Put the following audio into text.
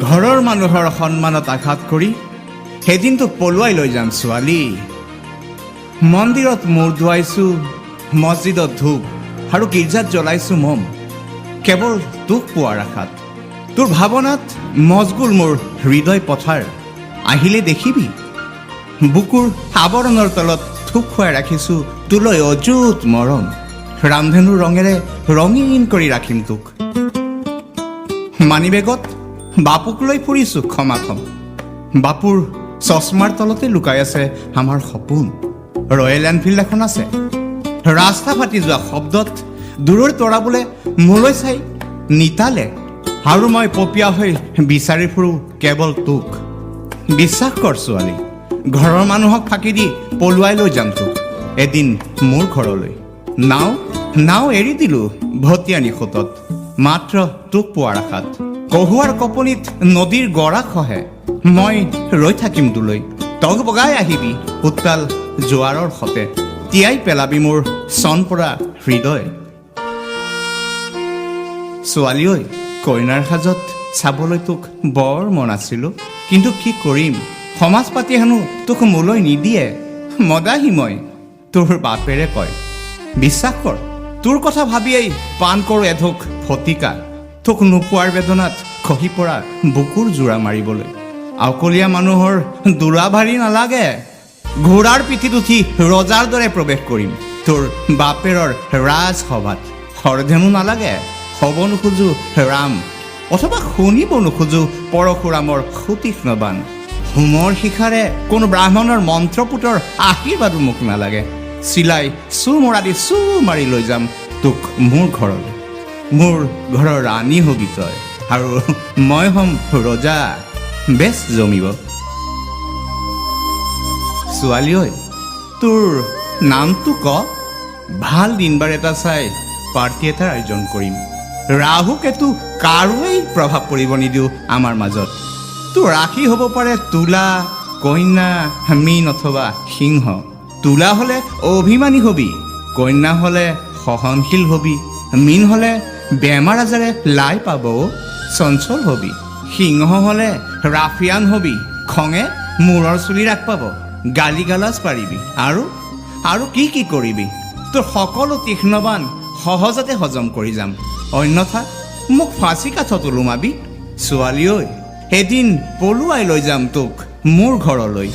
ঘৰৰ মানুহৰ সন্মানত আঘাত কৰি সেইদিন তোক পলুৱাই লৈ যাম ছোৱালী। মন্দিৰত মূৰ দোৱাইছোঁ, মছজিদত ধূপ আৰু গীৰ্জাত জ্বলাইছোঁ মম, কেৱল তোক পোৱাৰ আশাত। তোৰ ভাৱনাত মচগুল মোৰ হৃদয় পথাৰ। আহিলে দেখিবি, বুকুৰ আৱৰণৰ তলত থোপ খুৱাই ৰাখিছোঁ তোলৈ অযুত মৰম। ৰামধেনুৰ ৰঙেৰে ৰঙীন কৰি ৰাখিম তোক। মানিবেগত বাপুক লৈ ফুৰিছোঁ ক্ষমাক্ষম। বাপুৰ চশমাৰ তলতে লুকাই আছে আমাৰ সপোন। ৰয়েল এনফিল্ড এখন আছে। ৰাস্তা ফাটি যোৱা শব্দত দূৰৈৰ তৰাবোলে মোলৈ চাই নিতালে আৰু মই পপীয়া হৈ বিচাৰি ফুৰোঁ কেৱল তোক। বিশ্বাস কৰ ছোৱালী, ঘৰৰ মানুহক ফাঁকি দি পলুৱাই লৈ যাম তোক এদিন মোৰ ঘৰলৈ। নাও নাও এৰি দিলোঁ ভটিয়ানি সোঁতত, মাত্ৰ তোক পোৱাৰ আশাত। কহুৱাৰ কপনিত নদীৰ গৰা খহে, মই ৰৈ থাকিম তোলৈ। তগ বগাই আহিবি উত্তাল জোৱাৰৰ সতে, তিয়াই পেলাবি মোৰ চন পৰা হৃদয়। ছোৱালী ঐ, কইনাৰ সাজত চাবলৈ তোক বৰ মন আছিলো, কিন্তু কি কৰিম, সমাজ পাতি হেনো তোক মোলৈ নিদিয়ে। মদাহি মই, তোৰ বাপেৰে কয়। বিশ্বাস কৰ, তোৰ কথা ভাবিয়েই পান কৰোঁ এঢোক ফটিকা, তোক নোপোৱাৰ বেদনাত খহি পৰা বুকুৰ জোৰা মাৰিবলৈ। আওকলীয়া মানুহৰ দোলা ভাৰী নালাগে। ঘোঁৰাৰ পিঠিত উঠি ৰজাৰ দৰে প্ৰৱেশ কৰিম তোৰ বাপেৰৰ ৰাজসভাত। হৰধেনু নালাগে, হ'ব নোখোজো ৰাম অথবা শুনিব নোখোজো পৰশুৰামৰ সুতীক্ষ্ণ বাণ। হোমৰ শিখাৰে কোনো ব্ৰাহ্মণৰ মন্ত্ৰপুতৰ আশীৰ্বাদো মোক নালাগে। চিলাই চু মৰা দি চু মাৰি লৈ যাম তোক মোৰ ঘৰলৈ। মোৰ ঘৰৰ ৰাণী হবি তই আৰু মই হ'ম ৰজা। বেছ জমিব। ছোৱালী ঐ, তোৰ নামটো ক। ভাল দিনবাৰ এটা চাই পাৰ্টি এটাৰ আয়োজন কৰিম। ৰাহু কেতু কাৰোৱেই প্ৰভাৱ পৰিব নিদিওঁ আমাৰ মাজত। তোৰ ৰাশি হ'ব পাৰে তুলা, কন্যা, মীন অথবা সিংহ। তুলা হ'লে অভিমানী হবি, কন্যা হ'লে সহনশীল হবি, মীন হ'লে বেমাৰ আজাৰে লাই পাব, চঞ্চল হবি, সিংহ হ'লে ৰাফিয়ান হবি, খঙে মূৰৰ চুলি ৰাগ পাব, গালি গালাজ পাৰিবি আৰু আৰু কি কি কৰিবি। তোৰ সকলো তীক্ষ্ণবাণ সহজতে হজম কৰি যাম, অন্যথা মোক ফাঁচি কাঠত ওলোমাবি। ছোৱালী ঐ, এদিন পলুৱাই লৈ যাম তোক মোৰ ঘৰলৈ।